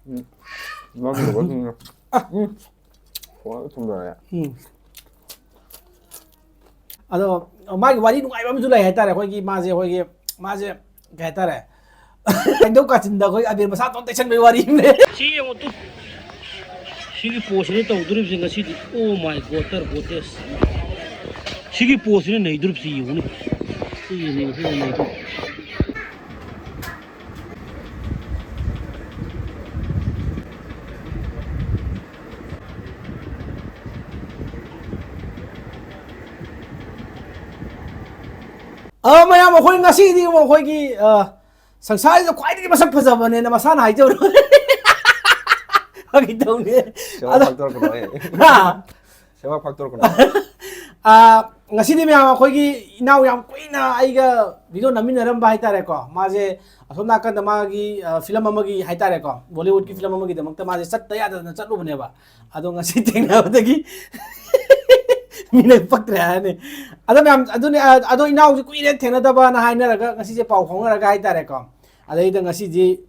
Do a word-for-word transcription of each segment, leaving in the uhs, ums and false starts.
ꯎꯝ꯫ ꯃꯥꯒꯤ ꯕꯣꯇꯜꯁꯤꯡꯗꯣ꯫ ꯎꯝ꯫ ꯐꯣꯟ ꯊꯨꯝꯖꯜꯂꯦ꯫ ꯎꯝ꯫ ꯑꯗꯣ ꯃꯥꯒꯤ ꯋꯥꯔꯤ ꯅꯨꯡꯉꯥꯏꯕ ꯑꯃꯁꯨ ꯂꯩ ꯍꯥꯏꯇꯥꯔꯦ꯫ ꯑꯩꯈꯣꯏꯒꯤ ꯃꯥꯁꯦ ꯑꯩꯈꯣꯏꯒꯤ ꯃꯥꯁꯦ ꯀꯩ ꯍꯥꯏꯇꯥꯔꯦ? ꯀꯩꯗꯧ ꯀꯥꯆꯤꯟꯗ ꯑꯩꯈꯣꯏ ꯑꯕꯦꯔ ꯃꯁꯥ ꯃꯇꯣꯝ ꯇꯩꯁꯟꯕꯒꯤ ꯋꯥꯔꯤ ꯑꯃ ꯂꯩ꯫ ꯁꯤ ꯌꯦꯡꯉꯨ ꯇꯨ꯫ ꯁꯤꯒꯤ ꯄꯣꯠꯁꯤꯅ ꯇꯧꯗꯣꯔꯤꯕꯁꯦ ꯉꯁꯤꯗꯤ꯫ Oh my God, ꯇꯔ ꯒꯣꯗꯦꯁ꯫ ꯁꯤꯒꯤ ꯄꯣꯠꯁꯤꯅ ꯅꯩꯗꯣꯔꯤꯕꯁꯤ ꯌꯦꯡꯉꯨꯅꯦ꯫ ꯁꯤꯒꯤꯅꯦ ꯉꯁꯤꯗꯤ ꯅꯩꯗꯣꯔꯤꯕ꯫ ꯑ, ꯃꯌꯥꯝ, ꯑꯩꯈꯣꯏ ꯉꯁꯤꯗꯤ ꯑꯃꯨꯛ ꯑꯩꯈꯣꯏꯒꯤ, ꯑ, ꯁꯪꯁꯥꯔꯁꯤꯗ ꯈ꯭ꯋꯥꯏꯗꯒꯤ ꯃꯁꯛ ꯐꯖꯕꯅꯦꯅ ꯃꯁꯥꯅ ꯍꯥꯏꯖꯕꯗꯣ꯫ ꯐꯥꯒꯤ ꯇꯧꯅꯦ꯫ ꯁꯦꯕꯥ ꯑꯗꯣ, ꯐꯥꯛꯇꯣꯔꯛꯀꯅꯣ ꯑꯩ꯫ ꯍꯥ? ꯁꯦꯕꯥ ꯐꯥꯛꯇꯣꯔꯛꯀꯅꯣ꯫ ꯑ, ꯉꯁꯤꯗꯤ ꯃꯌꯥꯝ ꯑꯩꯈꯣꯏꯒꯤ ꯏꯅꯥꯎ ꯌꯥꯝ ꯀꯨꯏꯅ ꯑꯩꯒ ꯚꯤꯗꯤꯑꯣ ꯅꯝꯃꯤꯟꯅꯔꯝꯕ ꯍꯥꯏꯇꯥꯔꯦꯀꯣ꯫ ꯃꯥꯁꯦ ꯑꯁꯣꯝ ꯅꯥꯀꯟꯗ ꯃꯥꯒꯤ, ꯑ, ꯐꯤꯂꯝ ꯑꯃꯒꯤ ꯍꯥꯏꯇꯥꯔꯦꯀꯣ, ꯕꯣꯂꯤꯋꯨꯗꯀꯤ ꯐꯤꯂꯝ ꯑꯃꯒꯤꯗꯃꯛꯇ ꯃꯥꯁꯦ ꯆꯠꯇ ꯌꯥꯗꯗꯅ ꯆꯠꯂꯨꯕꯅꯦꯕ꯫ ꯑꯗꯣ ꯉꯁꯤ ꯊꯦꯡꯅꯕꯗꯒꯤ ꯃꯤꯅ ꯄꯛꯇ꯭ꯔꯦ ꯍꯥꯏꯔꯅꯤ꯫ ꯑꯗꯣ ꯃꯌꯥꯝ, ꯑꯗꯨꯅꯦ, ꯑ, ꯑꯗꯣ ꯏꯅꯥꯎꯁꯦ ꯀꯨꯏꯔꯦ ꯊꯦꯡꯅꯗꯕꯅ ꯍꯥꯏꯅꯔꯒ ꯉꯁꯤꯁꯦ ꯄꯥꯎ ꯐꯥꯎꯅꯔꯒ ꯍꯥꯏꯇꯥꯔꯦꯀꯣ꯫ ꯑꯗꯩꯗ ꯉꯁꯤꯗꯤ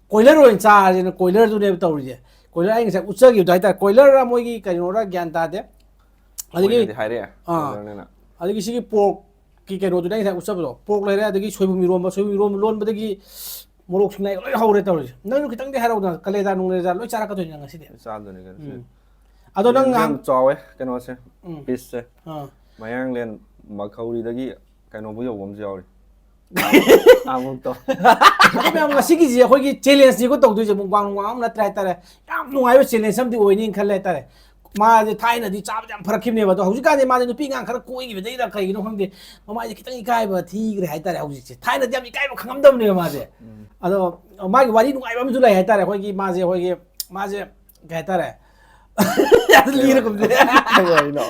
ꯀꯣꯏꯂꯔ ꯑꯣꯏꯅ ꯆꯥꯔꯁꯦꯅ ꯀꯣꯏꯂꯔꯗꯨꯅꯦꯕ ꯇꯧꯔꯤꯁꯦ꯫ ꯀꯣꯏꯂꯔ ꯑꯩ ꯉꯁꯥꯏ ꯎꯠꯆꯈꯤꯕꯗꯣ ꯍꯥꯏꯇꯥꯔꯦ꯫ ꯀꯣꯏꯂꯔꯔ ꯃꯣꯏꯒꯤ ꯀꯩꯅꯣꯔ ꯒ꯭ꯌꯥꯟ ꯇꯥꯗꯦ꯫ ꯑꯗꯒꯤ, ꯃꯣꯏꯅꯗꯤ ꯍꯥꯏꯔꯛꯑꯦ, ꯑꯥ, ꯀꯣꯏꯂꯔꯅꯦꯅ꯫ ꯑꯗꯒꯤ ꯁꯤꯒꯤ ꯄꯣꯔꯛꯀꯤ ꯀꯩꯅꯣꯗꯨꯅ ꯑꯩ ꯉꯁꯥꯏ ꯎꯠꯆꯕꯗꯣ, ꯄꯣꯔꯛ ꯂꯩꯔꯦ, ꯑꯗꯒꯤ ꯁꯣꯏꯕꯨꯝ ꯏꯔꯣꯝꯕ, ꯁꯣꯏꯕꯨꯝ ꯏꯔꯣꯝꯕ ꯂꯣꯟꯕꯗꯒꯤ ꯃꯣꯔꯣꯛ ꯁꯤꯡꯅꯥꯏ ꯂꯣꯏ ꯍꯧꯔꯦ ꯇꯧꯔꯤꯁꯦ꯫ ꯅꯪꯁꯨ ꯈꯤꯇꯪꯗꯤ ꯍꯥꯏꯔꯛꯎꯗꯅ, ꯀꯂꯦꯖꯥ ꯅꯨꯡꯂꯦꯖꯥ ꯂꯣꯏ ꯆꯥꯔꯛꯀꯗꯣꯏꯅꯤ ꯅꯪ ꯉꯁꯤꯗꯤ꯫ ꯆꯥꯗꯣꯏꯅꯦ ꯀꯩꯅꯣ ꯁꯤ꯫ ꯎꯝ꯫ ꯑꯗꯣ ꯅꯪ ꯌꯦꯟꯁꯦ ꯉꯥꯏꯍꯥꯛ ꯌꯥꯝ ꯆꯥꯎꯋꯦ ꯀꯩꯅꯣꯁꯦ, ꯎꯝ꯫ ꯄꯤꯁꯁꯦ꯫ ꯑꯥ꯫ ꯃꯌꯥꯡꯂꯦꯟ ꯃꯈꯧꯔꯤꯗꯒꯤ ꯀꯩꯅꯣꯕꯨ ꯌꯧꯕ ꯑꯃꯁꯨ ꯌꯥꯎꯔꯤ꯫ ꯑꯃꯨꯛꯇꯣ꯫ ꯑꯗꯣ ꯃꯌꯥꯝ, ꯉꯁꯤꯒꯤꯁꯤ ꯑꯩꯈꯣꯏꯒꯤ ꯆꯦꯂꯦꯟꯖꯅꯤꯀꯣ ꯇꯧꯗꯣꯏꯁꯦ, ꯃꯨꯛꯕꯥꯡ ꯅꯨꯡꯕꯥꯡ ꯑꯃ ꯅꯠꯇ꯭ꯔꯦ ꯍꯥꯏꯇꯥꯔꯦ꯫ ꯌꯥꯝ ꯅꯨꯡꯉꯥꯏꯕ ꯆꯦꯂꯦꯟꯖ ꯑꯃꯗꯤ ꯑꯣꯏꯅꯤꯅ ꯈꯜꯂꯦ ꯍꯥꯏꯇꯥꯔꯦ꯫ ꯃꯥꯁꯦ ꯊꯥꯏꯅꯗꯤ ꯆꯥꯕꯁꯦ ꯌꯥꯝ ꯐꯔꯛꯈꯤꯕꯅꯦꯕ, ꯑꯗꯣ ꯍꯧꯖꯤꯛꯀꯥꯟꯗꯤ ꯃꯥꯁꯦ ꯅꯨꯄꯤ ꯑꯉꯥꯡ ꯈꯔ ꯀꯣꯏꯈꯤꯕꯗꯩꯔ ꯀꯩꯒꯤꯅꯣ ꯈꯪꯗꯦ, ꯃꯃꯥꯏꯁꯦ ꯈꯤꯇꯪ ꯏꯀꯥꯏꯕ ꯊꯤꯈ꯭ꯔꯦ ꯍꯥꯏꯇꯥꯔꯦ ꯍꯧꯖꯤꯛꯁꯦ꯫ ꯊꯥꯏꯅꯗꯤ ꯌꯥꯝ ꯏꯀꯥꯏꯕ ꯈꯪꯉꯝꯗꯕꯅꯦꯕ ꯃꯥꯁꯦ꯫ ꯑꯗꯣ ꯃꯥꯒꯤ ꯋꯥꯔꯤ ꯅꯨꯡꯉꯥꯏꯕ ꯑꯃꯁꯨ ꯂꯩ ꯍꯥꯏꯇꯥꯔꯦ꯫ ꯑꯩꯈꯣꯏꯒꯤ ꯃꯥꯁꯦ, ꯑꯩꯈꯣꯏꯒꯤ ꯃꯥꯁꯦ ꯀꯩ ꯍꯥꯏꯇꯥꯔꯦ? ꯂꯤꯔꯒꯨꯝꯁꯦ꯫ ꯀꯩ ꯋꯥꯔꯤꯅꯣ?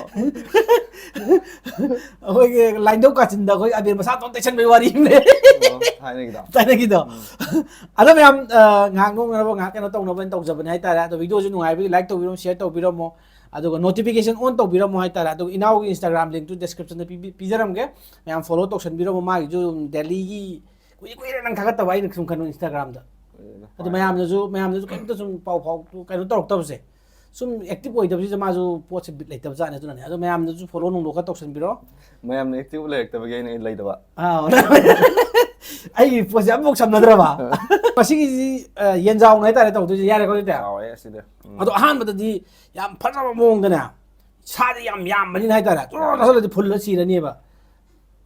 ꯑꯩꯈꯣꯏꯒꯤ ꯂꯥꯏꯟꯙꯧ ꯀꯥꯆꯤꯟꯗ ꯑꯩꯈꯣꯏ ꯑꯕꯦꯔ ꯃꯁꯥ ꯃꯇꯣꯝ ꯇꯩꯁꯟꯕꯒꯤ ꯋꯥꯔꯤ ꯑꯃ ꯂꯩ꯫ ꯑꯣ, ꯊꯥꯏꯅꯒꯤꯗꯣ꯫ ꯊꯥꯏꯅꯒꯤꯗꯣ꯫ ꯑꯗꯣ ꯃꯌꯥꯝ, ꯑ, ꯉꯥꯏꯍꯥꯛ ꯅꯣꯛꯅꯅꯕ, ꯉꯥꯏꯍꯥꯛ ꯀꯩꯅꯣ ꯇꯧꯅꯕ ꯑꯩꯅ ꯇꯧꯖꯕꯅꯦ ꯍꯥꯏꯇꯥꯔꯦ꯫ ꯑꯗꯣ ꯚꯤꯗꯤꯑꯣꯁꯤ ꯅꯨꯡꯉꯥꯏꯕꯒꯤ like ꯇꯧꯕꯤꯔꯝꯃꯣ, share ꯇꯧꯕꯤꯔꯝꯃꯣ, ꯑꯗꯨꯒ notification on ꯇꯧꯕꯤꯔꯝꯃꯣ ꯍꯥꯏꯇꯥꯔꯦ꯫ ꯑꯗꯨꯒ ꯏꯅꯥꯎꯒꯤ Instagram link ꯇꯨ description ꯗ ꯄꯤꯕꯤ-, ꯄꯤꯖꯔꯝꯒꯦ, ꯃꯌꯥꯝ follow ꯇꯧꯁꯟꯕꯤꯔꯝꯃꯣ꯫ ꯃꯥꯒꯤꯁꯨ ꯑꯗꯨꯝ daily ꯒꯤ, ꯀꯨꯏꯔꯦ ꯀꯨꯏꯔꯦ ꯅꯪ ꯊꯥꯒꯠꯇꯕ, ꯑꯩꯅ ꯁꯨꯝ ꯈꯟꯕ Instagram ꯗ꯫ ꯑꯗꯨ ꯃꯌꯥꯝꯅꯁꯨ ꯃꯌꯥꯝꯅꯁꯨ ꯀꯩꯝꯇ ꯁꯨꯝ ꯄꯥꯎ ꯐꯥꯎ ꯀꯩꯅꯣ ꯇꯧꯔꯛꯇꯕꯁꯦ, ꯁꯨꯝ ꯑꯦꯛꯇꯤꯚ ꯑꯣꯏꯗꯕꯁꯤꯗ ꯃꯥꯁꯨ ꯄꯣꯠꯁꯦ ꯕꯤꯠ ꯂꯩꯇꯕ ꯖꯥꯠꯅꯦ꯫ ꯑꯗꯨꯅꯅꯦ꯫ ꯑꯗꯣ ꯃꯌꯥꯝꯅꯁꯨ ꯐꯣꯂꯣ ꯅꯨꯡꯂꯣ ꯈꯔ ꯇꯧꯁꯟꯕꯤꯔꯣ꯫ ꯃꯌꯥꯝꯅ ꯑꯦꯛꯇꯤꯚ ꯂꯩꯔꯛꯇꯕꯒꯤ ꯑꯩꯅ ꯂꯩꯗꯕ꯫ ꯑꯥ, ꯑꯩꯒꯤ ꯄꯣꯠꯁꯦ ꯑꯃꯐꯥꯎ ꯁꯝꯅꯗ꯭ꯔꯕ꯫ ꯃꯁꯤꯒꯤꯁꯤ ꯑ, ꯌꯦꯟꯖꯥꯎꯅ ꯍꯥꯏꯇꯥꯔꯦ ꯇꯧꯗꯣꯏꯁꯦ꯫ ꯌꯥꯔꯦꯀꯣ ꯑꯗꯨꯗꯤ? ꯍꯥꯎꯋꯦ ꯑꯁꯤꯗꯤ꯫ ꯎꯝ꯫ ꯑꯗꯣ ꯑꯍꯥꯟꯕꯗꯗꯤ ꯌꯥꯝ ꯐꯖꯕ ꯃꯑꯣꯡꯗꯅꯦ, ꯁꯥꯗꯤ ꯌꯥꯝ ꯌꯥꯝꯕꯅꯤꯅ ꯍꯥꯏꯇꯥꯔꯦ, ꯆꯣꯔ ꯆꯥꯁꯤꯜꯂꯗꯤ ꯐꯨꯜꯂ ꯁꯤꯔꯅꯦꯕ꯫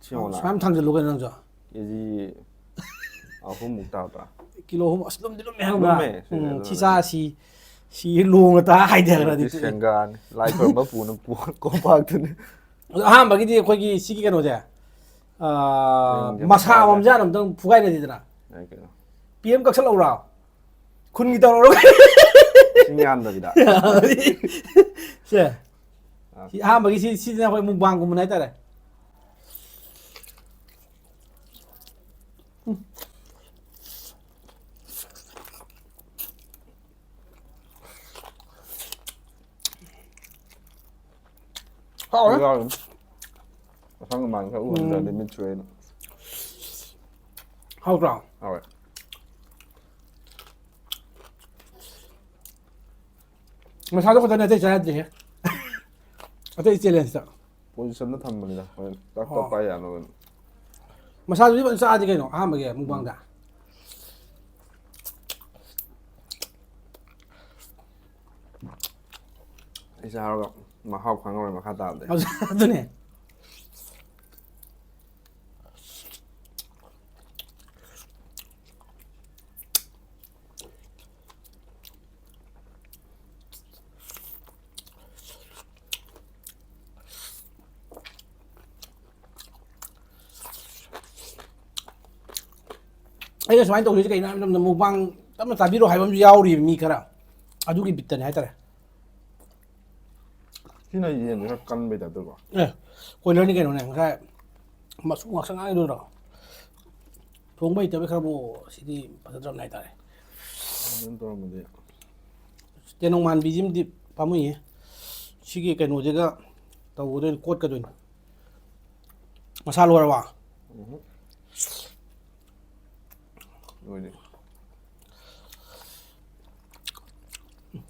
ꯁꯤ ꯌꯦꯡꯉꯣꯅ꯫ ꯁꯨꯃꯥꯏꯅ ꯊꯥꯡꯖꯜꯂꯨ ꯀꯩꯅꯣ ꯅꯪꯁꯨ꯫ ꯀꯦ ꯖꯤ ꯑꯍꯨꯝꯃꯨꯛ ꯇꯥꯕ꯭ꯔꯥ? ꯀꯤꯂꯣ ꯑꯍꯨꯝ꯫ ꯑꯁ, ꯂꯨꯝꯗꯤ ꯂꯨꯝꯃꯦ ꯍꯥꯏꯕ꯫ ꯂꯨꯝꯃꯦ, ꯁꯤ ꯎꯝ, ꯑꯗꯨꯅ ꯁꯤ ꯆꯥ ꯂꯨꯝꯃꯦ꯫ ꯁꯤ ꯁꯤ ꯂꯣꯡꯉ ꯇꯥ ꯍꯥꯏꯊꯈ꯭ꯔꯗꯤ ꯁꯤ ꯇꯣꯛꯑꯦ꯫ ꯁꯦꯡꯒꯥꯅꯤ꯫ ꯂꯥꯏ ꯈꯨꯔꯨꯝꯕ ꯄꯨꯅ ꯄꯨ-, ꯀꯣꯝꯄꯥꯛꯇꯨꯅꯤ꯫ ꯑꯗꯣ ꯑꯍꯥꯟꯕꯒꯤꯗꯤ ꯑꯩꯈꯣꯏꯒꯤ ꯁꯤꯒꯤ ꯀꯩꯅꯣꯁꯦ, ꯑꯥ, ꯌꯦꯡꯒꯦ, ꯃꯁꯥ ꯃꯁꯥꯁꯦ꯫ ꯑꯃ ꯃꯁꯥꯅ ꯑꯝꯇꯪ ꯐꯨꯒꯥꯏꯅꯁꯤꯗꯅ꯫ ꯌꯥꯏ ꯀꯩꯅꯣ꯫ ꯄꯤ ꯑꯦꯝ ꯀꯛꯁꯜꯂꯛꯎꯔꯣ? ꯈꯨꯟꯒꯤ ꯇꯧꯔꯛꯎꯔꯣ? ꯏꯁꯤꯡ ꯌꯥꯟꯗꯕꯤꯗ꯫ ꯁꯦ꯫ ꯑꯥ꯫ ꯁꯤ ꯑꯍꯥꯟꯕꯒꯤ ꯁꯤ-, ꯁꯤꯁꯤꯅ ꯑꯩꯈꯣꯏ ꯃꯨꯛꯕꯥꯡꯒꯨꯝꯕꯅꯦ ꯍꯥꯏꯇꯥꯔꯦ꯫ ꯍꯥꯎꯔꯦ꯫ ꯌꯥꯎꯔꯤ꯫ ꯑꯁꯪ ꯑꯃꯥꯟ ꯈꯔ ꯎꯍꯟꯗ꯭ꯔꯗꯤ ꯎꯝ꯫ ꯃꯤꯠ ꯁꯣꯛꯑꯦꯅ꯫ ꯍꯥꯎꯗ꯭ꯔꯣ? ꯍꯥꯎꯋꯦ꯫ ꯃꯁꯥꯗꯣ ꯈꯛꯇꯅꯦ, ꯑꯇꯩ ꯆꯥ ꯌꯥꯗ꯭ꯔꯤꯍꯦ꯫ ꯑꯇꯩ ꯆꯦꯂꯦꯟꯖꯇ꯫ ꯄꯣꯖꯤꯁꯟꯗ ꯊꯝꯕꯅꯤꯗ, ꯍꯣꯔꯦꯟ ꯆꯥꯛ ꯇꯣꯛ ꯑꯣ꯫ ꯄꯥꯏ ꯌꯥꯅꯕꯅꯤ꯫ ꯃꯁꯥꯗꯨꯗꯤ ꯐꯖꯅ ꯆꯥꯔꯗꯤ ꯀꯩꯅꯣ, ꯑꯍꯥꯟꯕꯒꯤ ꯎꯝ꯫ ꯃꯨꯛꯕꯥꯡꯗ꯫ ꯑꯩ ꯆꯥꯔꯒ ꯃꯍꯥꯎ ꯈꯪꯉꯔꯣꯏ ꯃꯈꯥ ꯇꯥꯕꯗꯤ꯫ ꯑꯗꯨ-, ꯑꯗꯨꯅꯦ꯫ ꯑꯩꯅ ꯁꯨꯃꯥꯏꯅ ꯇꯧꯗꯣꯏꯁꯦ ꯀꯩꯅꯣ ꯍꯥꯏꯕ ꯃꯇꯝꯗ, ꯃꯨꯛꯕꯥꯡ ꯇꯞꯅ ꯆꯥꯕꯤꯔꯣ ꯍꯥꯏꯕ ꯑꯃꯁꯨ ꯌꯥꯎꯔꯤꯕ ꯃꯤ ꯈꯔ, ꯑꯗꯨꯒꯤ ꯕꯤꯠꯇꯅꯦ ꯍꯥꯏꯇꯥꯔꯦ꯫ ꯁꯤꯅ ꯌꯦꯟꯁꯦ ꯈꯔ ꯀꯟꯕꯩ ꯇꯥꯏꯞ ꯇꯧꯕ꯫ ꯑꯦ, ꯀꯣꯏꯂꯔꯅꯤ ꯀꯩꯅꯣꯅꯦ, ꯉꯁꯥꯏ ꯃꯆꯨ ꯉꯥꯛꯁꯪ ꯉꯥꯡꯉꯤꯗꯨꯔꯣ? ꯊꯣꯡꯕ ꯍꯩꯇꯕꯩ ꯈꯔꯕꯨ ꯁꯤꯗꯤ ꯐꯖꯗ꯭ꯔꯕꯅꯦ ꯍꯥꯏꯇꯥꯔꯦ꯫ ꯑꯗꯨꯝ ꯇꯧꯔꯝꯃꯗꯤ꯫ ꯇꯦꯅꯧ ꯃꯥꯟꯕꯤꯁꯤꯃꯗꯤ ꯄꯥꯝꯃꯨꯏꯌꯦ꯫ ꯁꯤꯒꯤ ꯀꯩꯅꯣꯁꯤꯒ ꯇꯧꯒꯗꯣꯏꯅꯤ, ꯀꯣꯠꯀꯗꯣꯏꯅꯤ꯫ ꯃꯁꯥ ꯂꯣꯏꯔꯕ? ꯎꯝꯍꯨꯝ꯫ ꯂꯣꯏꯗꯦ꯫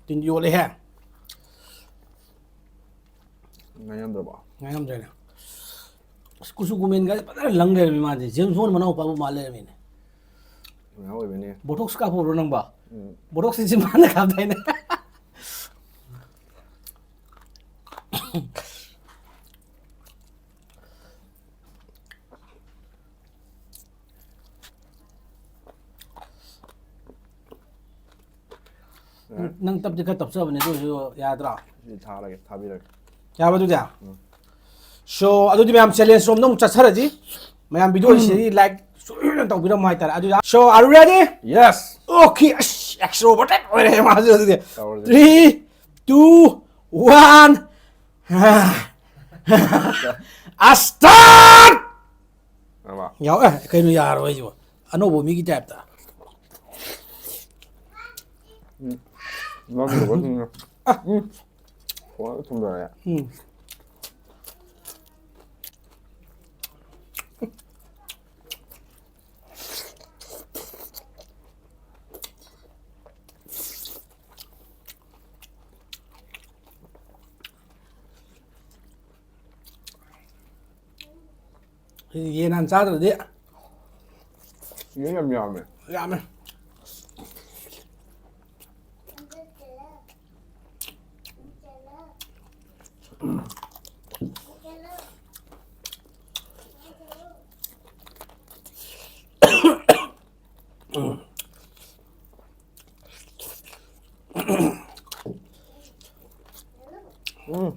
ꯇꯤꯟ ꯌꯣꯠꯂꯦꯍꯦ꯫ ꯉꯥꯏꯉꯝꯗ꯭ꯔꯦꯅꯦ꯫ ꯑꯁ, ꯀꯨꯆꯨ ꯀꯨꯃꯦꯟꯒ ꯐꯖꯅ ꯂꯪ ꯂꯩꯔꯝꯃꯤ ꯃꯥꯗꯤ꯫ ꯖꯦꯝꯁ ꯕꯣꯟ ꯃꯅꯥꯎꯄꯥꯕꯨ ꯃꯥꯜ ꯂꯩꯔꯝꯃꯤꯅꯦ꯫ ꯃꯌꯥꯝ ꯑꯣꯏꯕꯅꯦ꯫ ꯕꯣꯇꯣꯛꯁ ꯀꯥꯞꯄꯨꯕ꯭ꯔꯣ ꯅꯪꯕꯣ? ꯎꯝ꯫ ꯕꯣꯇꯣꯛꯁꯇꯤ ꯆꯤꯝꯕꯥꯟꯗ ꯀꯥꯞꯇꯥꯏꯅꯦ꯫ ꯅꯪ ꯇꯞꯇꯤ ꯈꯔ ꯇꯞꯆꯕꯅꯦ, ꯑꯗꯨ ꯑꯣꯏꯔꯁꯨ ꯌꯥꯗ꯭ꯔꯥ? ꯁꯤ ꯊꯥꯔꯒꯦ, ꯊꯥꯕꯤꯔꯒꯦ꯫ ꯌꯥꯕ ꯑꯗꯨꯗꯤ? ꯎꯝ꯫ So, ꯑꯗꯨꯗꯤ ꯃꯌꯥꯝ challenge ꯔꯣꯝꯗ ꯑꯃꯨꯛ ꯆꯠꯊꯔꯁꯤ꯫ ꯃꯌꯥꯝ video ꯁꯤꯗꯤ like ꯁꯣꯏꯗꯅ ꯇꯧꯕꯤꯔꯝꯃꯣ ꯍꯥꯏꯇꯥꯔꯦ꯫ ꯑꯗꯨꯗꯤ, so, are you ready? Yes! Okay, ꯑꯁ, extrovert ꯑꯣꯏꯔꯦ ꯃꯥꯁꯨ ꯑꯗꯨꯗꯤ꯫ ꯇꯧꯔꯁꯤ꯫ Three, two, one. ꯑ, start! ꯑꯃ꯫ ꯌꯥꯎ-, ꯑꯦ, ꯀꯩꯅꯣ ꯌꯥꯔꯣꯏ ꯍꯥꯏꯁꯤꯕꯣ? ꯑꯅꯧꯕ ꯃꯤꯒꯤ type ꯇ꯫ ꯎꯝ꯫ ꯉꯝꯗꯕꯁꯤꯡꯅ꯫ ꯑ꯫ ꯎꯝ꯫ ꯐꯣꯟ ꯊꯝꯖꯔꯦ꯫ ꯎꯝ꯫ ꯌꯦꯟ ꯍꯥꯟꯅ ꯆꯥꯗ꯭ꯔꯗꯤ꯫ ꯌꯦꯟ ꯌꯥꯝ ꯌꯥꯝꯃꯦ꯫ ꯌꯥꯝꯃꯦ꯫ ꯎꯝ꯫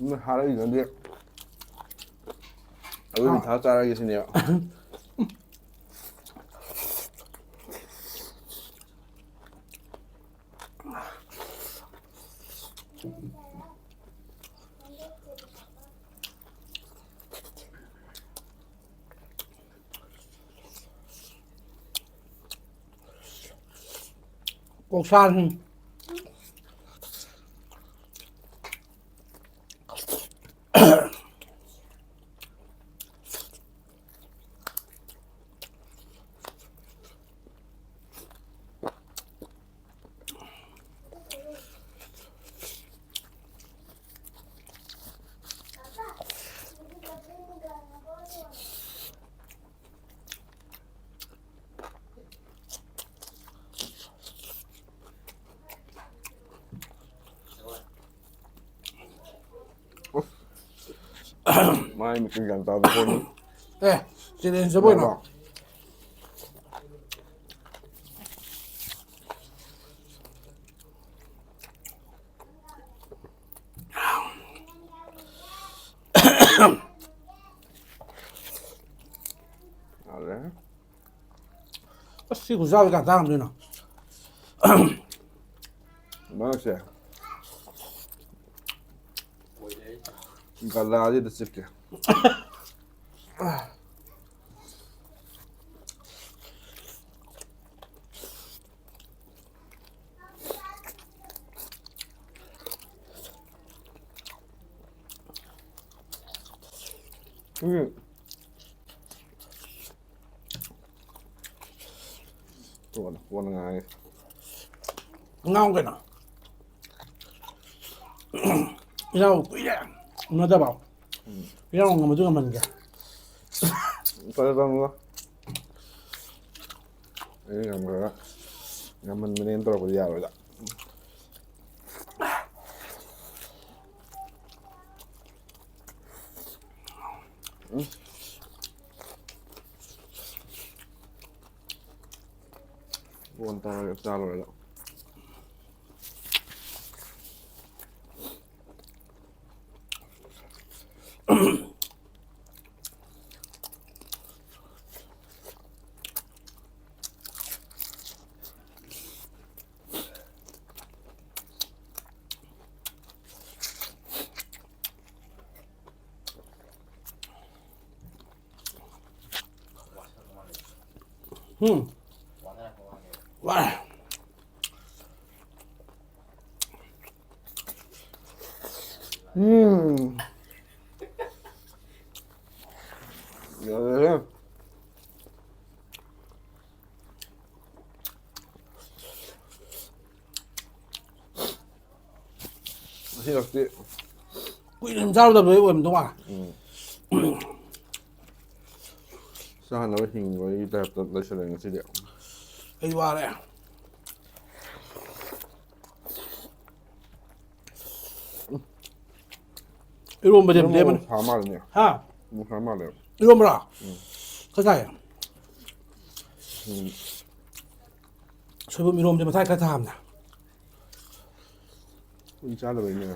ꯎꯝ, ꯍꯥꯏꯔꯛꯏꯗꯨꯅꯗꯤ ꯑꯗꯨꯗꯤ ꯑꯥ꯫ ꯊꯥ ꯆꯥꯔꯒꯦ ꯁꯤꯅꯦꯕ꯫ ꯑꯣꯛꯁꯥꯁꯤ꯫ ꯑꯩ ꯃꯤꯠꯇ ꯒ꯭ꯌꯥꯟ ꯇꯥꯕ ꯄꯣꯠꯅꯤ꯫ ꯑꯦ, challenge ꯑꯃ ꯑꯣꯏꯅ꯫ ꯌꯥꯔꯦ꯫ ꯑꯁ, ꯁꯤ ꯈꯨꯆꯥꯁꯦ ꯀꯌꯥ ꯆꯥꯔꯝꯗꯣꯏꯅꯣ? ꯃꯔꯛꯁꯦ ꯒꯂꯥꯁꯤꯗ ꯆꯤꯛꯀꯦ꯫ ꯎꯝ꯫ ꯀꯣꯟꯅ, ꯀꯣꯟꯅ ꯉꯥꯡꯉꯦ꯫ ꯉꯥꯡꯉꯨ ꯀꯩꯅꯣ꯫ ꯏꯅꯥꯎ ꯀꯨꯏꯔꯦ ꯎꯅꯗꯕ꯫ ꯏꯅꯥꯎ ꯉꯝꯃꯗꯤ ꯉꯝꯍꯟꯒꯦ꯫ ꯐꯔꯦ, ꯐꯔꯦ, ꯐꯔꯦ꯫ ꯑꯩ ꯉꯝꯈ꯭ꯔꯒ ꯉꯝꯍꯟꯕꯅꯦꯅ ꯇꯧꯔꯛꯄꯗꯤ ꯌꯥꯔꯣꯏꯗ꯫ ꯎꯝ꯫ ꯀꯣꯟ ꯇꯧꯔꯒ ꯆꯥ ꯂꯣꯏꯔꯒ꯫ ꯎꯝ꯫ ꯋꯥꯔꯦ꯫ ꯎꯝ꯫ ꯌꯥꯔꯦꯍꯦ꯫ ꯉꯁꯤ ꯂꯛꯇꯤ꯫ ꯀꯨꯏꯅ ꯆꯥꯔꯨꯗꯕꯩ ꯑꯣꯏꯔꯝꯗꯧ ꯃꯥꯜꯂꯦ꯫ ꯎꯝ꯫ ꯆꯥꯅꯕ ꯍꯤꯡꯕꯒꯤ ꯇꯥꯏꯞꯇ ꯂꯩꯁꯜꯂꯦ ꯉꯁꯤꯗꯤ꯫ ꯑꯩ ꯋꯥꯔꯦ꯫ ꯏꯔꯣꯝꯕꯗꯤ ꯌꯥꯝ ꯂꯦꯝꯕꯅꯤ꯫ ꯁꯥ ꯃꯥꯜꯂꯤꯅꯦ꯫ ꯍꯥ? ꯑꯃꯨꯛ ꯁꯥ ꯃꯥꯜꯂꯦꯕ꯫ ꯏꯔꯣꯝꯕ꯭ꯔꯣ? ꯎꯝ꯫ ꯈꯔ ꯆꯥꯏ꯫ ꯎꯝ꯫ ꯁꯣꯏꯕꯨꯝ ꯏꯔꯣꯝꯕꯗꯤ ꯃꯊꯥꯏ ꯈꯔ ꯊꯥꯕꯅꯦ꯫ ꯀꯨꯏꯅ ꯆꯥꯗꯕꯩꯅꯦ꯫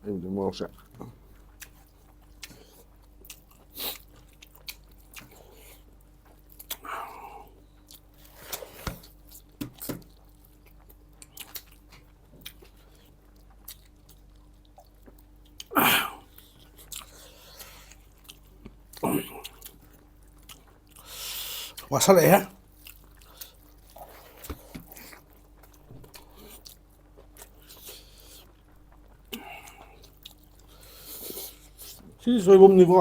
ꯑꯩꯕꯨꯗꯤ ꯃꯣꯔꯣꯛꯁꯦ꯫ ꯋꯥꯁꯜꯂꯛꯑꯦꯍꯦ꯫ ꯁꯤꯗꯤ ꯁꯣꯏꯕꯨꯝꯅꯤꯀꯣ꯫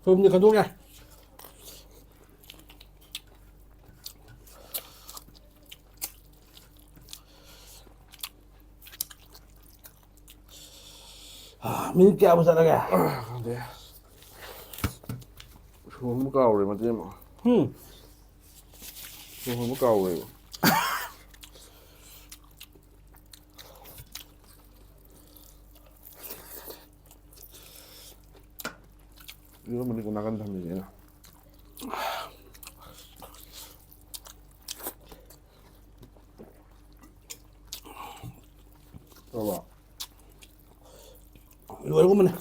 ꯁꯣꯏꯕꯨꯝꯗꯤ ꯈꯟꯗꯣꯛ ꯌꯥꯏ꯫ ꯑꯥ, ꯃꯤꯅꯤꯠ ꯀꯌꯥꯕꯨ ꯆꯠꯂꯒꯦ? ꯈꯪꯗꯦ꯫ ꯁꯣꯏꯕꯨꯝ ꯀꯥꯎꯔꯦ ꯃꯇꯦꯛ ꯑꯃ꯫ ꯎꯝ꯫ ꯁꯣꯏꯕꯨꯝ ꯀꯥꯎꯔꯦꯕ꯫ ꯏꯔꯣꯟꯕꯗꯤ ꯅꯥꯀꯟ ꯊꯝꯃꯤꯅꯦ ꯑꯩꯅ꯫ ꯇꯧꯔꯕ? ꯂꯣꯏꯔꯒꯨꯝꯕꯅꯦ꯫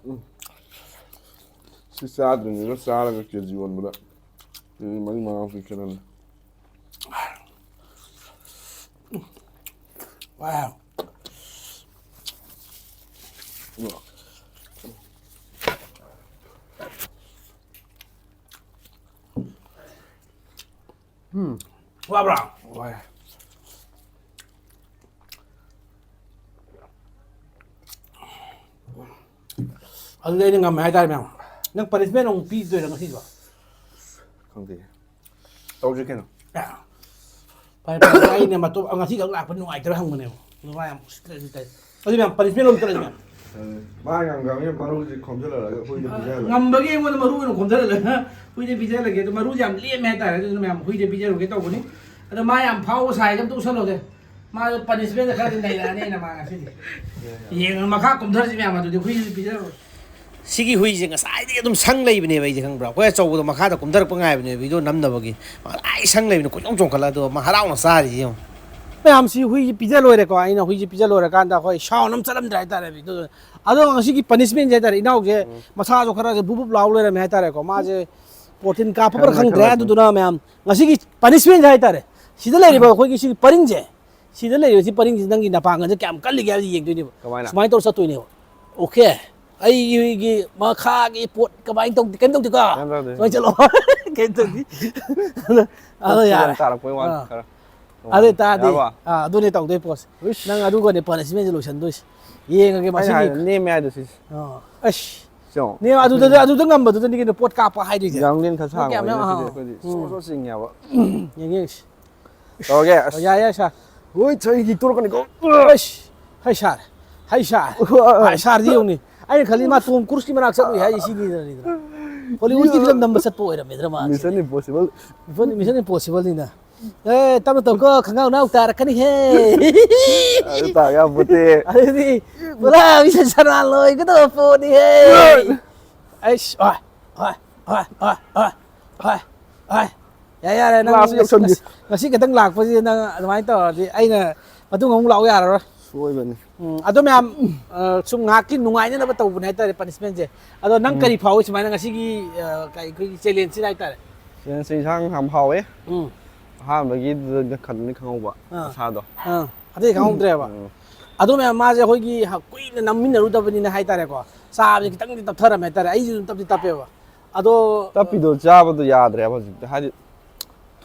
ꯎꯝ꯫ ꯁꯤ ꯆꯥꯗ꯭ꯔꯤꯉꯩꯗ ꯆꯥꯔꯒ ꯀꯦ ꯖꯤ ꯑꯣꯟꯕꯗ ꯀꯦ ꯖꯤ ꯃꯔꯤ ꯃꯉꯥꯃꯨꯛꯀꯤ ꯈꯦꯠꯅꯅꯤ꯫ ꯋꯥꯎ꯫ ꯎꯝ꯫ ꯋꯥꯕ꯭ꯔꯥ? ꯋꯥꯏ꯫ ꯑꯗꯨꯗꯤ ꯑꯩꯅ ꯉꯝꯃꯦ ꯍꯥꯏꯇꯥꯔꯦ, ꯃꯌꯥꯝ꯫ ꯅꯪ ꯄꯅꯤꯁꯃꯦꯟ ꯑꯃꯨꯛ ꯄꯤꯗꯣꯏꯔꯥ ꯉꯁꯤꯁꯨ? ꯈꯪꯗꯦ꯫ ꯇꯧꯁꯤ ꯀꯩꯅꯣ꯫ ꯐꯔꯦ, ꯐꯔꯦ, ꯑꯩꯅ ꯃꯇꯣꯞ-, ꯉꯁꯤꯈꯛ ꯂꯥꯛꯄ ꯅꯨꯡꯉꯥꯏꯇ꯭ꯔꯥ ꯍꯪꯕꯅꯦꯕ꯫ ꯑꯗꯨ ꯃꯥ ꯌꯥꯝ ꯎꯁꯤꯠꯇ꯭ꯔꯦ, ꯎꯁꯤꯠꯇ꯭ꯔꯦ꯫ ꯑꯗꯨ ꯃꯌꯥꯝ ꯄꯅꯤꯁꯃꯦꯟ ꯑꯃꯨꯛ ꯆꯠꯂꯁꯤ, ꯃꯌꯥꯝ꯫ ꯃꯥ ꯉꯝꯈ꯭ꯔꯕꯅꯤꯅ ꯃꯔꯨꯁꯦ ꯈꯣꯝꯖꯤꯜꯂꯛꯑꯒ ꯍꯨꯏꯗ ꯄꯤꯖꯍꯜꯂꯦ꯫ ꯉꯝꯕꯒꯤ ꯑꯩꯉꯣꯟꯗ ꯃꯔꯨ ꯑꯣꯏꯅ ꯈꯣꯝꯊꯍꯜꯂꯒ ꯍꯨꯏꯗ ꯄꯤꯖꯍꯜꯂꯒꯦ꯫ ꯑꯗꯣ ꯃꯔꯨꯁꯦ ꯌꯥꯝ ꯂꯦꯝꯃꯦ ꯍꯥꯏꯇꯥꯔꯦ, ꯑꯗꯨꯅ ꯃꯌꯥꯝ ꯍꯨꯏꯗ ꯄꯤꯖꯔꯨꯒꯦ ꯇꯧꯕꯅꯤ꯫ ꯑꯗꯣ ꯃꯥ ꯌꯥꯝ ꯐꯥꯎꯕ ꯁꯥꯏꯁꯦ ꯑꯝꯇ ꯎꯁꯜꯂꯣꯗꯦ꯫ ꯃꯥ ꯄꯅꯤꯁꯃꯦꯟꯗ ꯈꯔꯗꯤ ꯅꯩꯔꯛꯑꯅꯤꯅ ꯃꯥ ꯉꯁꯤꯗꯤ꯫ ꯌꯦꯡꯉ ꯃꯈꯥ ꯀꯨꯝꯊꯔꯁꯤ ꯃꯌꯥꯝ, ꯑꯗꯨꯗꯤ ꯍꯨꯏꯗꯨꯗꯤ ꯄꯤꯖꯔꯨꯔꯣ꯫ ꯁꯤꯒꯤ ꯍꯨꯏꯁꯦ ꯉꯁꯥꯏꯗꯒꯤ ꯑꯗꯨꯝ ꯁꯪ ꯂꯩꯕꯅꯦꯕ ꯑꯩꯁꯦ, ꯈꯪꯕ꯭ꯔꯥ? ꯑꯩꯈꯣꯏ ꯑꯆꯧꯕꯗꯣ ꯃꯈꯥꯗ ꯀꯨꯝꯊꯔꯛꯄ ꯉꯥꯏꯕꯅꯦꯕ, ꯚꯤꯗꯤꯑꯣ ꯅꯝꯅꯕꯒꯤ꯫ ꯃꯥ ꯂꯥꯏ ꯁꯪ ꯂꯩꯕꯅꯦ, ꯀꯣꯏꯆꯣꯡ ꯆꯣꯡꯈꯠꯂ, ꯑꯗꯨꯒ ꯃꯥ ꯍꯔꯥꯎꯅ ꯆꯥꯔꯤꯁꯦ ꯌꯦꯡꯉꯣ꯫ ꯃꯌꯥꯝꯁꯤ ꯍꯨꯏꯁꯤ ꯄꯤꯖ ꯂꯣꯏꯔꯦꯀꯣ, ꯑꯩꯅ ꯍꯨꯏꯁꯤ ꯄꯤꯖ ꯂꯣꯏꯔꯀꯥꯟꯗ ꯑꯩꯈꯣꯏ ꯁꯥꯎꯟ ꯑꯃ ꯆꯠꯂꯝꯗ꯭ꯔꯦ ꯍꯥꯏꯇꯥꯔꯦ ꯚꯤꯗꯤꯑꯣꯗ꯫ ꯑꯗꯣ ꯉꯁꯤꯒꯤ ꯄꯅꯤꯁꯃꯦꯟꯁꯦ ꯍꯥꯏꯇꯥꯔꯦ, ꯏꯅꯥꯎꯁꯦ ꯃꯁꯥꯁꯨ ꯈꯔꯁꯦ ꯕꯨꯞ ꯕꯨꯞ ꯂꯥꯎ ꯂꯩꯔꯝꯃꯦ ꯍꯥꯏꯇꯥꯔꯦꯀꯣ꯫ ꯃꯥꯁꯦ ꯄ꯭ꯔꯣꯇꯤꯟ ꯀꯥꯞꯄꯕ꯭ꯔꯥ ꯈꯪꯗ꯭ꯔꯦ꯫ ꯑꯗꯨꯗꯨꯅ ꯃꯌꯥꯝ ꯉꯁꯤꯒꯤ ꯄꯅꯤꯁꯃꯦꯟꯁꯦ ꯍꯥꯏꯇꯥꯔꯦ, ꯁꯤꯗ ꯂꯩꯔꯤꯕ ꯑꯩꯈꯣꯏꯒꯤ ꯁꯤꯒꯤ ꯄꯔꯤꯡꯁꯦ, ꯁꯤꯗ ꯂꯩꯔꯤꯕ ꯁꯤ ꯄꯔꯤꯡꯁꯤ ꯅꯪꯒꯤ ꯅꯄꯥꯡꯒꯜꯁꯦ ꯀꯌꯥꯝ ꯀꯜꯂꯤꯒꯦ ꯍꯥꯏꯕꯁꯤ ꯌꯦꯡꯗꯣꯏꯅꯦꯕ꯫ ꯀꯃꯥꯏꯅ? ꯁꯨꯃꯥꯏꯅ ꯇꯧꯔ ꯆꯠꯇꯣꯏꯅꯦꯕ꯫ ꯑꯣꯀꯦ, ꯑꯩꯒꯤ ꯃꯈꯥꯒꯤ ꯄꯣꯠ ꯀꯃꯥꯏꯅ ꯇꯧꯗꯦ? ꯀꯩꯝ ꯇꯧꯗꯦꯀꯣ? ꯀꯩꯝ ꯇꯧꯗꯦ꯫ ꯁꯨꯃꯥꯏꯅ ꯆꯠꯂꯣ꯫ ꯀꯩꯝ ꯇꯧꯗꯦ꯫ ꯑꯗꯣ, ꯑꯗꯣ ꯌꯥꯔꯦ꯫ ꯇꯥꯔꯛꯄꯩ ꯋꯥꯅꯤ ꯑꯥ꯫ ꯈꯔ꯫ ꯑꯗꯨ ꯑꯣꯏꯇꯥꯔꯗꯤ, ꯌꯥꯔꯕ? ꯑꯥ, ꯑꯗꯨꯅꯦ ꯇꯧꯗꯣꯏ ꯄꯣꯠꯁꯦ꯫ ꯅꯪ ꯑꯗꯨꯒꯅꯦ ꯄꯅꯤꯁꯃꯦꯟꯁꯦ ꯂꯣꯏꯁꯟꯗꯣꯏꯁꯦ꯫ ꯌꯦꯡꯉꯒꯦ ꯃꯁꯤꯒꯤ꯫ ꯅꯦꯝꯃꯦ ꯍꯥꯏꯗꯣ ꯁꯤꯁꯦ꯫ ꯑꯥ, ꯑꯁ꯫ ꯆꯣ꯫ ꯅꯦꯝ ꯑꯗꯨꯗꯗꯤ, ꯑꯗꯨꯗ ꯉꯝꯕꯗꯨꯗꯅꯤ ꯀꯩꯅꯣ ꯄꯣꯠ ꯀꯥꯞꯄ ꯍꯥꯏꯗꯣꯏꯁꯦ꯫ ꯌꯥꯡꯂꯦꯟ ꯈꯔ ꯄꯣꯠ ꯀꯌꯥꯝ ꯁꯥꯡꯕꯅꯤꯅ ꯌꯥꯝ-, ꯁꯤꯗꯤ ꯑꯥ꯫ ꯑꯩꯈꯣꯏꯗꯤ ꯎꯝ꯫ ꯁꯣꯔ ꯁꯣꯔ ꯆꯤꯡꯉꯦꯕ꯫ ꯌꯦꯡꯉꯦ꯫ ꯇꯧꯔꯒꯦ꯫ ꯑꯁ꯫ ꯌꯥꯏ, ꯌꯥꯏ, ꯁꯥꯔ꯫ ꯍꯣꯏ, ꯆꯩꯒꯤ ꯇꯣꯔꯛꯀꯅꯤꯀꯣ꯫ ꯑꯁ꯫ ꯍꯩ ꯁꯥꯔ꯫ ꯍꯩ ꯁꯥꯔ꯫ ꯍꯩ ꯁꯥꯔꯗꯤ ꯌꯦꯡꯉꯨꯅꯦ꯫ ꯑꯩꯅ ꯈꯜꯂꯤ ꯃꯥ ꯇꯣꯝ ꯀ꯭ꯔꯨꯁꯀꯤ ꯃꯅꯥꯛ ꯆꯠꯂꯨꯏ ꯍꯥꯏꯁꯦ ꯁꯤꯅꯤꯗꯅ꯫ ꯍꯣꯂꯤꯋꯨꯗꯀꯤ ꯐꯤꯂꯝ ꯅꯝꯕ ꯆꯠꯄ ꯑꯣꯏꯔꯝꯃꯦꯗ꯭ꯔ ꯃꯥ꯫ Mission Impossible꯫ Mission Impossible-ꯅꯤꯅ꯫ ꯑꯦ, ꯇꯞꯅ ꯇꯧꯀꯣ, ꯈꯪꯒꯥꯎ ꯅꯥꯎ ꯇꯥꯔꯛꯀꯅꯤꯍꯦ꯫ ꯑꯗꯨ ꯇꯥ ꯌꯥꯄꯣꯠꯇꯦ꯫ ꯑꯗꯨꯗꯤ ꯄꯨꯔꯥ ꯃꯤꯁꯟ ꯁꯅꯥ ꯂꯣꯏꯒꯗꯕ ꯄꯣꯠꯅꯤꯍꯦ꯫ ꯑꯩꯁ, ꯑꯣꯏ, ꯑꯣꯏ, ꯑꯣꯏ꯫ ꯌꯥꯔꯦ, ꯌꯥꯔꯦ, ꯅꯪ ꯂꯥꯁ ꯉꯁꯤ, ꯌꯧꯁꯟꯒꯦ꯫ ꯉꯁꯤ, ꯉꯁꯤ ꯈꯛꯇꯪ ꯂꯥꯛꯄꯁꯤꯗ ꯅꯪ ꯑꯗꯨꯃꯥꯏꯅ ꯇꯧꯔꯗꯤ ꯑꯩꯅ ꯃꯇꯨꯡ ꯑꯃꯨꯛ ꯂꯥꯛꯎ ꯌꯥꯔꯔꯣꯏ꯫ ꯁꯣꯏꯕꯅꯤ꯫ ꯎꯝ, ꯑꯗꯣ ꯃꯌꯥꯝ, ꯑ, ꯁꯨꯝ ꯉꯥꯏꯍꯥꯛꯀꯤ ꯅꯨꯡꯉꯥꯏꯅꯅꯕ ꯇꯧꯕꯅꯦ ꯍꯥꯏꯇꯥꯔꯦ, ꯄꯅꯤꯁꯃꯦꯟꯁꯦ꯫ ꯑꯗꯣ ꯅꯪ ꯎꯝ꯫ ꯀꯔꯤ ꯐꯥꯎꯏ ꯁꯨꯃꯥꯏꯅ ꯉꯁꯤꯒꯤ, ꯑ, ꯀ-, ꯑꯩꯈꯣꯏꯒꯤ ꯆꯦꯂꯦꯟꯖꯁꯤꯗ ꯍꯥꯏꯇꯥꯔꯦ? ꯆꯦꯂꯦꯟꯖꯁꯦ ꯏꯟꯁꯥꯡ ꯌꯥꯝ ꯍꯥꯎꯋꯦ꯫ ꯎꯝ꯫ ꯑꯍꯥꯟꯕꯒꯤꯗꯨꯗ ꯈꯛꯇꯅꯤ ꯈꯪꯍꯧꯕ ꯑꯥ꯫ ꯃꯁꯥꯗꯣ꯫ ꯑꯥ꯫ ꯑꯇꯩ ꯈꯪꯍꯧꯗ꯭ꯔꯦꯕ꯫ ꯎꯝ꯫ ꯑꯗꯣ ꯃꯌꯥꯝ ꯃꯥꯁꯦ ꯑꯩꯈꯣꯏꯒꯤ ꯍ-, ꯀꯨꯏꯅ ꯅꯝꯃꯤꯟꯅꯔꯨꯗꯕꯅꯤꯅ ꯍꯥꯏꯇꯥꯔꯦꯀꯣ, ꯆꯥꯕꯁꯦ ꯈꯤꯇꯪꯗꯤ ꯇꯞꯊꯔꯝꯃꯦ ꯍꯥꯏꯇꯥꯔꯦ꯫ ꯑꯩꯁꯨ ꯑꯗꯨꯝ ꯇꯞꯇꯤ ꯇꯞꯄꯦꯕ꯫ ꯑꯗꯣ ꯇꯞꯄꯤꯗꯣ ꯆꯥꯕꯗꯣ ꯌꯥꯗ꯭ꯔꯦꯕ ꯍꯧꯖꯤꯛꯇꯤ꯫ ꯍꯥꯏꯗꯤ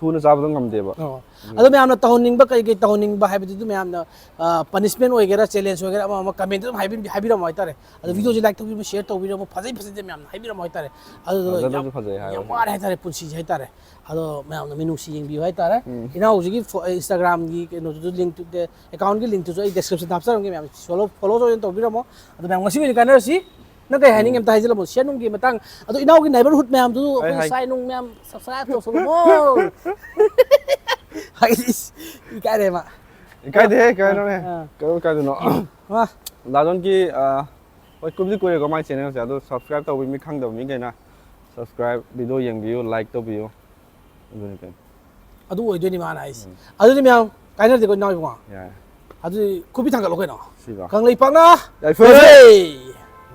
ꯊꯨꯅ ꯆꯥꯕꯗꯣ ꯉꯝꯗꯦꯕ꯫ ꯑꯣ꯫ ꯑꯗꯣ ꯃꯌꯥꯝꯅ ꯇꯧꯍꯟꯅꯤꯡꯕ ꯀꯩ ꯀꯩ ꯇꯧꯍꯟꯅꯤꯡꯕ ꯍꯥꯏꯕꯗꯨꯗꯤ ꯃꯌꯥꯝꯅ ꯄꯅꯤꯁꯃꯦꯟ ꯑꯣꯏꯒꯦꯔꯥ, ꯆꯦꯂꯦꯟꯖ ꯑꯣꯏꯒꯦꯔꯥ, ꯑꯃ ꯑꯃ ꯀꯃꯦꯟꯇ ꯑꯗꯨꯝ ꯍꯥꯏꯕꯤ- ꯍꯥꯏꯕꯤꯔꯝꯃꯣ ꯍꯥꯏꯇꯥꯔꯦ꯫ ꯑꯗꯣ ꯚꯤꯗꯤꯑꯣꯁꯦ ꯂꯥꯏꯛ ꯇꯧꯕꯤꯔꯝꯃꯣ, ꯁꯦꯌꯔ ꯇꯧꯕꯤꯔꯝꯃꯣ, ꯐꯖꯩ ꯐꯖꯗꯦ ꯃꯌꯥꯝꯅ ꯍꯥꯏꯕꯤꯔꯝꯃꯣ ꯍꯥꯏꯇꯥꯔꯦ꯫ ꯑꯗꯨꯗꯣ ꯌꯥꯝ ꯐꯖꯅꯁꯨ ꯐꯖꯩ ꯍꯥꯏꯌꯣ꯫ ꯌꯥꯝ ꯋꯥꯔꯦ ꯍꯥꯏꯇꯥꯔꯦ ꯄꯨꯟꯁꯤꯁꯦ ꯍꯥꯏꯇꯥꯔꯦ꯫ ꯑꯗꯣ ꯃꯌꯥꯝꯅ ꯃꯤꯅꯨꯡꯁꯤ ꯌꯦꯡꯕꯤꯌꯨ ꯍꯥꯏꯇꯥꯔꯦ꯫ ꯏꯅꯥꯎꯁꯤꯒꯤ ꯏꯟꯁꯇꯥꯒ꯭ꯔꯥꯝꯒꯤ ꯀꯩꯅꯣꯗꯨꯁꯨ, ꯂꯤꯡꯛꯇꯨ, ꯑꯦꯀꯥꯎꯟꯒꯤ ꯂꯤꯡꯛꯇꯨꯁꯨ ꯑꯩ ꯗꯤꯁꯀ꯭ꯔꯤꯞꯁꯟꯗ ꯍꯥꯞꯆꯔꯝꯒꯦ, ꯃꯌꯥꯝ ꯐꯣꯂꯣ ꯐꯣꯂꯣ ꯑꯣꯏꯅ ꯇꯧꯕꯤꯔꯝꯃꯣ꯫ ꯑꯗꯣ ꯃꯌꯥꯝ ꯉꯁꯤꯒꯤ ꯑꯣꯏꯅ ꯀꯥꯟꯅꯔꯁꯤ꯫ ꯅꯪ ꯀꯩ ꯍꯥꯏꯅꯤꯡꯉꯤ ꯑꯝꯇ ꯍꯥꯏꯖꯤꯜꯂꯝꯃꯣ꯫ ꯁꯤꯌꯔ ꯅꯨꯡꯒꯤ ꯃꯇꯥꯡ, ꯑꯗꯣ ꯏꯅꯥꯎꯒꯤ ꯅꯥꯏꯕꯔꯍꯨꯠ ꯃꯌꯥꯝꯗꯨ, ꯑꯩ ꯑꯩꯈꯣꯏ ꯍꯥꯏ- ꯁꯥꯏ ꯅꯨꯡ ꯃꯌꯥꯝ ꯁꯕꯁꯀ꯭ꯔꯥꯏꯕ ꯇꯧꯁꯜꯂꯝꯃꯣ꯫ ꯍꯥꯏꯗꯤ ꯏꯀꯥꯏꯔꯦ ꯃꯥ꯫ ꯏꯀꯥꯏꯗꯦꯍꯦ, ꯀꯩꯅꯣꯅꯦ꯫ ꯑꯥ꯫ ꯀꯩꯗꯧ ꯏꯀꯥꯏꯗꯣꯏꯅꯣ? ꯃꯥ꯫ ꯗꯥꯖꯣꯟꯒꯤ, ꯑ, ꯍꯣꯏ, ꯀꯨꯏꯕꯨꯗꯤ ꯀꯨꯏꯔꯦꯀꯣ ꯃꯥꯏ ꯆꯦꯅꯦꯜꯁꯦ, ꯑꯗꯣ ꯁꯕꯁꯀ꯭ꯔꯥꯏꯕ ꯇꯧꯕ ꯃꯤ ꯈꯪꯗꯕ ꯃꯤꯈꯩꯅ ꯁꯕꯁꯀ꯭ꯔꯥꯏꯕ, ꯚꯤꯗꯤꯑꯣ ꯌꯦꯡꯕꯤꯌꯨ, ꯂꯥꯏꯛ ꯇꯧꯕꯤꯌꯨ꯫ ꯑꯗꯨꯅꯤ ꯀꯩꯅꯣ꯫ ꯑꯗꯨ ꯑꯣꯏꯗꯣꯏꯅꯤ ꯃꯥꯅ ꯍꯥꯏꯁꯦ꯫ ꯑꯗꯨꯗꯤ ꯃꯌꯥꯝ ꯀꯥꯏꯅꯗꯦꯀꯣ ꯏꯅꯥꯎ ꯏꯕꯨꯡꯉꯣ꯫ ꯌꯥꯔꯦ꯫ ꯑꯗꯨꯗꯤ ꯈꯨꯕꯤ ꯊꯥꯡꯒꯠꯂꯣ ꯀꯩꯅꯣ꯫ ꯁꯤꯕ꯫ ꯀꯪꯂꯩꯄꯥꯛꯅ ꯌꯥꯏꯐꯔꯦ꯫ ꯌꯥꯏꯐꯔꯦ꯫